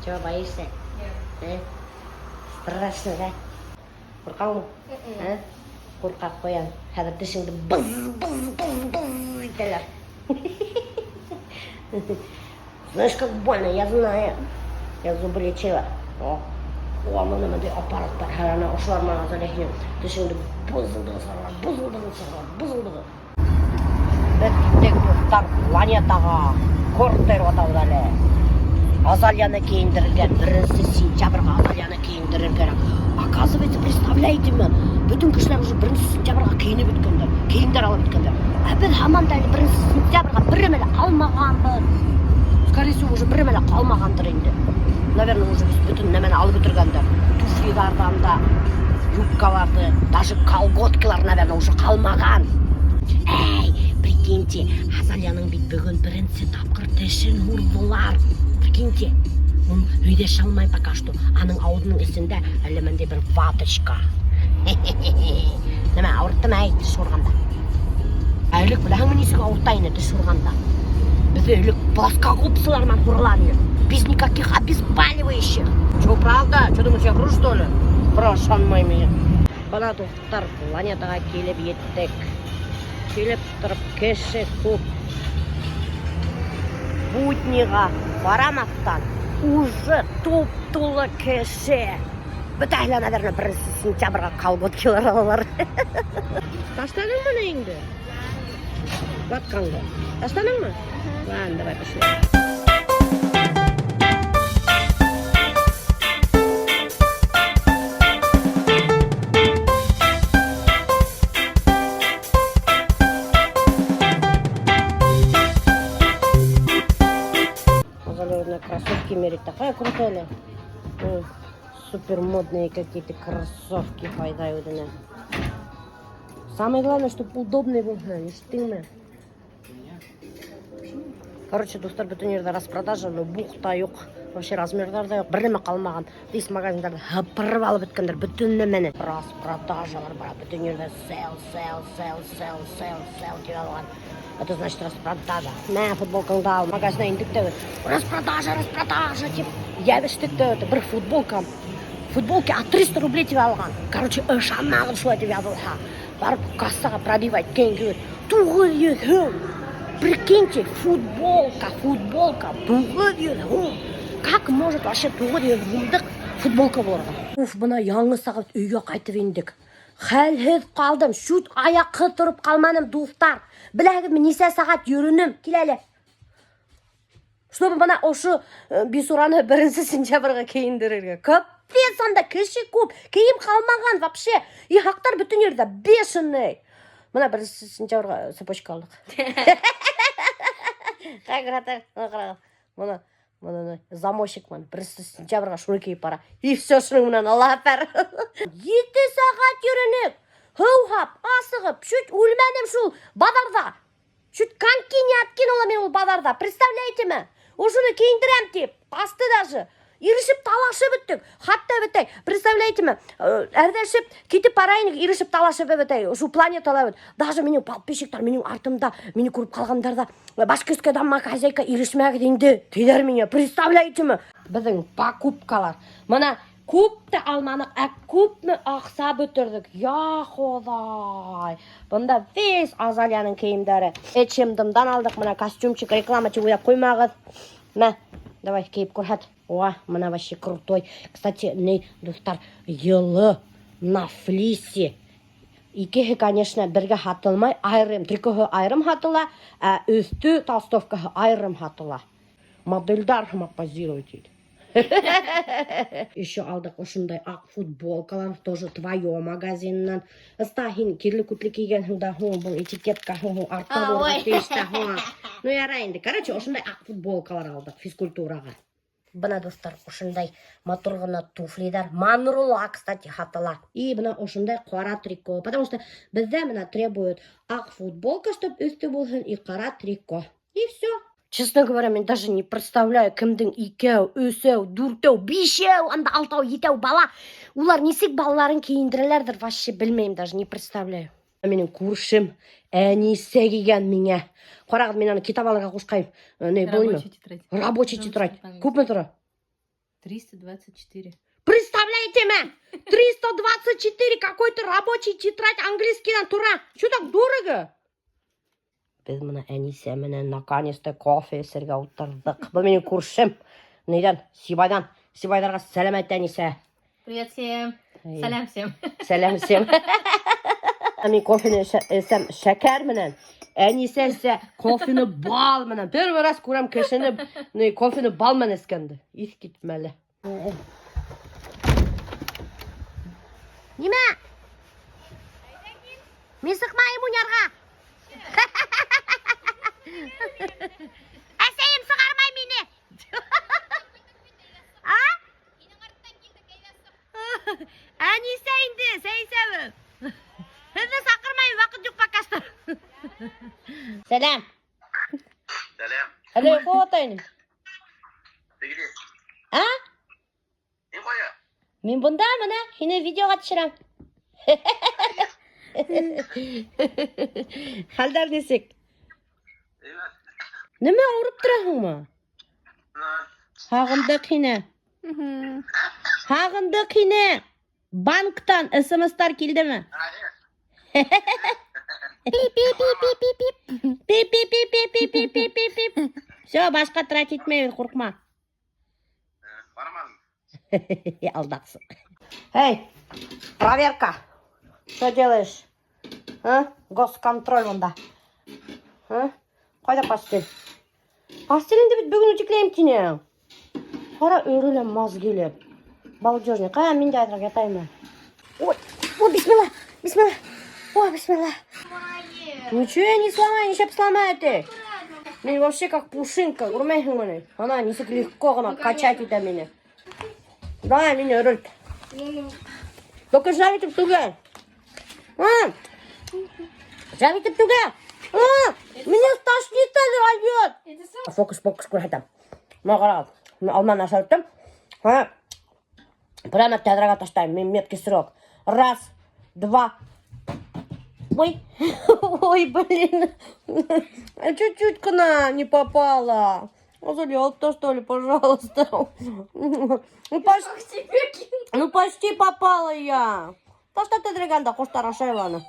Чего боишься? Нет. Э? Страшно, да? Ҡурҡаңмы? Ә? Ҡурҡаҡ ҡуян. Хәҙер тешеңде быз, быз, быз, быз итәләр. Знаешь, как больно, я знаю. Я зубы лечила. О, о, мына мындай аппарат бар. Хәҙер ана ошолар менән Азалия һинең тешеңде бызылдығы сығаралар, бызылдығы сығаралар, бызылдығы. Беҙ киттек, дуҫтар, планетаға. Кортер атауҙа әле. Азалияны кейендерергә, беренсе сентябргә Азалияны кейендерер кәрәк. Оказывается, представляете ме, бөтөн кешеләр уже беренсе сентябргә кейенеп бөткәндәр, кейемдәр алып бөткәндәр. Ә беҙ һаман да әле беренсе сентябргә бер нәмә лә алмағанбыҙ. Скорее всего, уже бер нәмә лә ҡалмағандыр инде. Наверное, уже бөтөн нәмәне алып бөтөргәндәр. Туфлиҙарҙан да, юбкаларҙы, даже колготкалар, наверное, уже ҡалмаған. Эй, прикиньте, Азалияның бит бөгөн беренсе тапҡыр тешен һурҙылар. Прикиньте, ул һөйләшә алмай пока что. Аның ауыҙының эсендә әллә ниндәй бер ваточка. Нәмә, ауырттымы, әй, теш һурғанда? Ә элек беләһеңме нисек ауырта ине теш һурғанда? Беҙҙе элек плоскогубцылар менән һурыла ине. Без никаких обезболивающих. Че, правда? Че, думаешь, я вру, что ли? Ышанмай миңә. Бына, дуҫтар, планетаға килеп еттек. Килеп тороп кеше күп. Будниға ҡарамаҫтан уже туп-тулы кеше. Бөтәһе лә, наверное, беренсе сентябргә колготкилар алалар. Ташланыңмы ни инде? Батҡанды. Ташланыңмы? Ладно, давай пошли. Азалия кроссовки мерить. Такая крутая. Супер модные какие-то кроссовки файҙа үҙенә. Самое главное, чтобы удобный был. Ишеттеңме? Короче, дуҫтар, бөтөн ерҙә распродажа, но буҡ та юҡ. Вообще размерҙар ҙа юҡ. Бер нәмә ҡалмаған. Весь магазиндарҙы һыпырып алып бөткәндәр бөтөн нәмәне. Распродажалар бара. Бөтөн ерҙә sale, sale, sale, sale, sale, sale тип яҙылған. Это значит распродажа. Мә, футболкаңды ал. Магазинға индек тә распродажа, распродажа тип йәбештек тә бер футболка. Футболки от 300 рублей тип алған. Короче, ышанмағыҙ шулай тип яҙылһа. Барып кассаға пробивать иткән кеүек. 900 һум. Прикиньте, футболка, футболка, 900 һум. Как может вообще 900 һумдыҡ футболка булырға? Уф, бына яңы сәғәт өйгә ҡайтып индек. Хәлһеҙ ҡалдым, чуть аяҡһыҙ тороп ҡалманым, дуҫтар. Беләһегеҙме, нисә сәғәт йөрөнөм? Кил әле. Чтобы бына ошо бисураны беренсе сентябргә кейендерергә. Капец, анда кеше күп, кейем ҡалмаған вообще. И хаҡтар бөтөн ерҙә бешеный. Бына беренсе сентябргә цепочка алдыҡ. Ҡара, ҡарағыҙ. Бына, бына замочек менән беренсе сентябргә шуны кейеп бара. И все, шуның менән Аллаһ әкбәр. 7 сәғәт йөрөнөк. Һыуһап, асығып, чуть үлмәнем шул баҙарҙа. Чуть коньки не откинула мин ул баҙарҙа. Представляете ме? Ошоно кейендерәм тип, ҡасты даже. Ирешеп талашып бөттөк. Хатта бөтәй. Представляете ме? Әрләшеп китеп бара инек, ирешеп талашып бөтәй. Ошо планетала бит. Даже минең подписчиктар минең артымда, мине күреп ҡалғандар да, башкирская домохозяйка ирешмәгеҙ инде, тиҙәр миңә. Представляете ме? Беҙҙең покупкалар. Бына күп тә алманыҡ, ә күпме аҡса бөтөрҙөк. Я Хоҙай. Бында весь Азалияның кейемдәре. H&M-дан алдыҡ, бына костюмчик, реклама тип уйлап ҡуймағыҙ. Мә, давай кейеп күрһәт. О, бына вообще крутой. Кстати, ни, дуҫтар, йылы на флисе. Икеһе, конечно, бергә һатылмай, айырым. Трикоһы айырым һатыла, ә өҫтө толстовкаһы айырым һатыла. Моделдәр һымаҡ позировать итә. Еще алдыҡ ошондай аҡ футболкалар, тоже твое магазинынан. Ыста һин кирле күтле кейгәнһең дә һуң, был этикетка һуң, артта булырға тейеш тә һуң. Ну ярай инде. Короче, ошондай аҡ футболкалар алдыҡ физкультураға. Бына, дуҫтар, ошондай матур ғына туфлиҙар. Манрула, кстати, һатыла. И бына ошондай ҡара трико. Потому что беҙҙә бына требуют аҡ футболка, чтоб өҫтө булһын, и ҡара трико. И все. Честно говоря, мин даже не представляю, кемдең икәү, өсәү, дүртәү, бишәү, анда алтау, етәү бала. Улар нисек балаларын кейендерәләрҙер, вообще белмәйем даже, не представляю. Минең күршем Әнисә килгән миңә. Ҡарағыҙ, мин аны китап алырға ҡушҡайым. Ни, был Рабочий тетрадь. Рабочий тетрадь. Рабочий. Күпме тора? 324. Представляете ме? 324 какой-то рабочий тетрадь английскийҙан тора. Что так дорого? Беҙ бына Әнисә менән наконец-то кофе эсергә ултырҙыҡ. Был минең күршем. Ниҙән? Сибайҙан. Сибайҙарға сәләм әйт, Әнисә. Привет всем. Эй. Сәләм всем. Сәләм всем. Мин кофены эсәм шәкәр менән. Әнисә эсә кофены бал менән. Первый раз күрәм кешене ни, кофены бал менән эскәнде. Иҫ китмәле. Нимә? Мин сыҡмайым уйнарға. Әсәйем сығармай мине. А? Әнисә инде, сәйсәме? Һеҙҙе саҡырмайым, ваҡыт юҡ пока что. Сәләм. Сәләм. Әле ҡуатайым. Ты где? А? Һин ҡайҙа? Мин бында бына һине видеоға төшөрәм. Хәлдәр нисек? Әйбәт. Нимә ауырып тораһыңмы? На. Һағындыҡ һине. Һағындыҡ һине. Банктан СМСтар килдеме? Пип пип пип пип пип пип. Пип пип пип пип пип пип пип пип пип. Все, башҡа тратить итмәйбеҙ, ҡурҡма. Барманым. Алдаҡсы. Эй, проверка. Что делаешь? А? Госконтроль бында. А? Ҡайҙа постель? Постелеңде бит бөгөн үтекләйем тинең. Ҡара өрөлә маҙ килеп. Балдежный. Ҡая мин дә әҙерәк ятайым. Ой, ой, бисмилла, бисмилла. Ой, бисмилла. Ничего я не сломаю, нишләп сломаю ты? Мин вообще как пушинка, күрмәйһеңме ни? Ана нисек легко ғына качать итә мине. Давай мине өрөлт. Только жав итеп түгел. А! Жав итеп түгел. А! Меня стошнит әле, Альберт. Фокус-покус күрһәтәм. Бына ҡарағыҙ. Мин алманы ашап бөттөм. Ха. Прямо тәҙрәгә ташлайым. Мин меткий стрелок. Раз, два. Ой, ой, блин. Чуть-чуть ҡына не попала. Азалия, алып что ли, пожалуйста. Ну, почти попала я. Ташла тәҙрәгә анда, ҡоштар ашай аны.